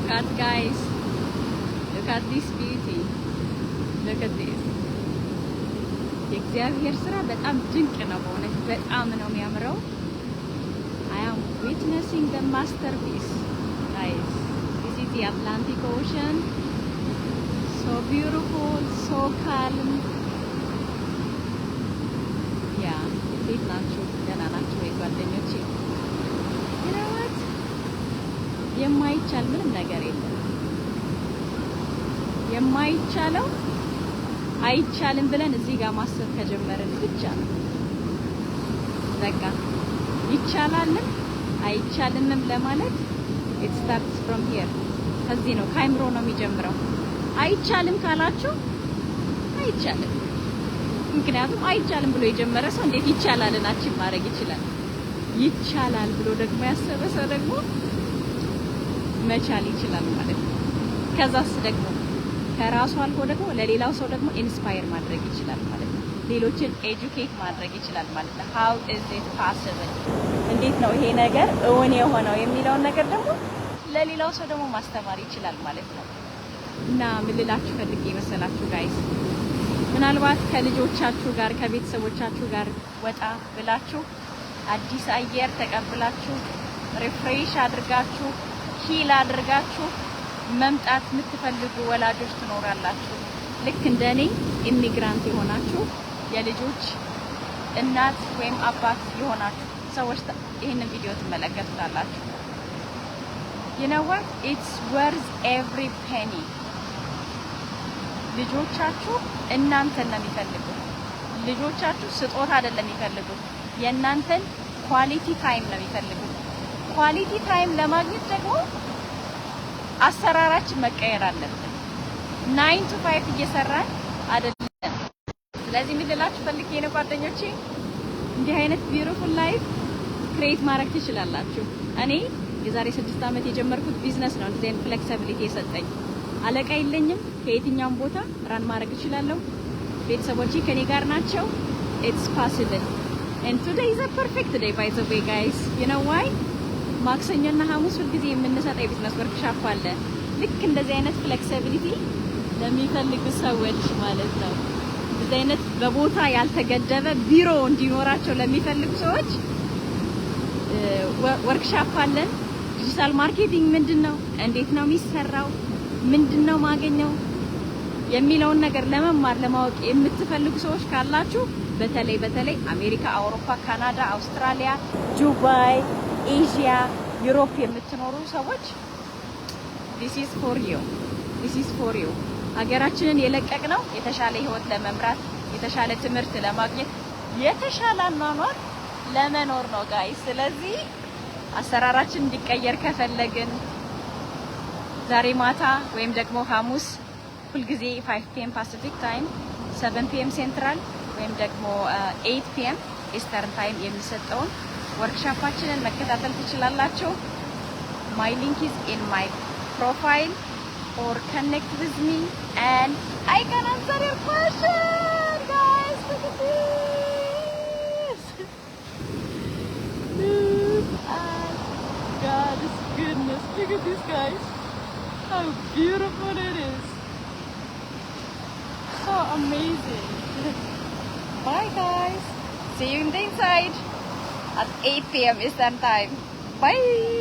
Look at, guys, look at this beauty. Look at this. የእግዚአብሔር ስራ በጣም ድንቅ ነው። በእውነት በጣም ነው የሚያምረው። I am witnessing the masterpiece, guys. This is the Atlantic Ocean. So beautiful, so calm. Yeah, እንዴት ናችሁ? ደህና ናችሁ ወይ ጓደኞቼ? You know what? የማይቻል ምንም ነገር የለም። የማይቻለው አይቻልም ብለን እዚህ ጋር ማሰብ ከጀመርን ብቻ ነው። በቃ ይቻላልም አይቻልምም ለማለት it starts from here። ከዚህ ነው፣ ከአይምሮ ነው የሚጀምረው። አይቻልም ካላችሁ አይቻልም። ምክንያቱም አይቻልም ብሎ የጀመረ ሰው እንዴት ይቻላልን achieve ማድረግ ይችላል? ይቻላል ብሎ ደግሞ ያሰበ ሰው ደግሞ መቻል ይችላል ማለት ነው። ከዛስ ደግሞ ከራሱ አልፎ ደግሞ ለሌላው ሰው ደግሞ inspire ማድረግ ይችላል ማለት ነው። ሌሎችን educate ማድረግ ይችላል ማለት ነው። How is it possible፣ እንዴት ነው ይሄ ነገር እውን የሆነው የሚለውን ነገር ደግሞ ለሌላው ሰው ደግሞ ማስተማር ይችላል ማለት ነው። እና ምን ልላችሁ ፈልጌ መሰላችሁ guys፣ ምናልባት ከልጆቻችሁ ጋር፣ ከቤተሰቦቻችሁ ጋር ወጣ ብላችሁ፣ አዲስ አየር ተቀብላችሁ፣ refresh አድርጋችሁ፣ heal አድርጋችሁ መምጣት የምትፈልጉ ወላጆች ትኖራላችሁ። ልክ እንደ እኔ immigrant የሆናችሁ፣ የልጆች እናት ወይም አባት የሆናችሁ ሰዎች ይህንን ቪዲዮ ትመለከቱታላችሁ። You know what? It's worth every penny. ልጆቻችሁ እናንተን ነው የሚፈልጉት። ልጆቻችሁ ስጦታ አይደለም የሚፈልጉት፣ የእናንተን quality time ነው የሚፈልጉት። Quality time ለማግኘት ደግሞ አሰራራችን መቀየር አለብን። 9 to 5 እየሰራን አይደለም። ስለዚህ ምን ልላችሁ ፈልጌ ነው ጓደኞቼ፣ እንዲህ አይነት beautiful life create ማድረግ ትችላላችሁ። እኔ የዛሬ 6 ዓመት የጀመርኩት ቢዝነስ ነው እንደዚህ አይነት flexibility የሰጠኝ። አለቃ የለኝም። ከየትኛውም ቦታ run ማድረግ እችላለሁ። ቤተሰቦቼ ከኔ ጋር ናቸው። It's possible, and today is a perfect day, by the way, guys. You know why? ማክሰኞና ሐሙስ ሁልጊዜ የምንሰጠው የ business workshop አለ። ልክ እንደዚህ አይነት flexibility ለሚፈልጉ ሰዎች ማለት ነው። እንደዚህ አይነት በቦታ ያልተገደበ ቢሮ እንዲኖራቸው ለሚፈልጉ ሰዎች ወርክሻፕ አለን። Digital marketing ምንድን ነው? እንዴት ነው የሚሰራው? ምንድን ነው ማገኘው የሚለውን ነገር ለመማር፣ ለማወቅ የምትፈልጉ ሰዎች ካላችሁ፣ በተለይ በተለይ አሜሪካ፣ አውሮፓ፣ ካናዳ፣ አውስትራሊያ፣ ዱባይ፣ ኤዥያ፣ Europe የምትኖሩ ሰዎች፣ this is for you, this is for you። ሀገራችንን የለቀቅነው የተሻለ ህይወት ለመምራት፣ የተሻለ ትምህርት ለማግኘት፣ የተሻለ አኗኗር ለመኖር ነው guys። ስለዚህ አሰራራችን እንዲቀየር ከፈለግን ዛሬ ማታ ወይም ደግሞ ሐሙስ ሁልጊዜ 5 PM Pacific Time፣ 7 PM Central ወይም ደግሞ 8 PM Eastern Time የሚሰጠውን ወርክሾፓችንን መከታተል ትችላላችሁ። My link is in my profile or connect with me and I can answer your question. Guys, look at this. Look at God's goodness. Look at this, guys. How beautiful it is. So amazing. Bye, guys. See you in the inside at 8 p.m. Eastern Time. Bye.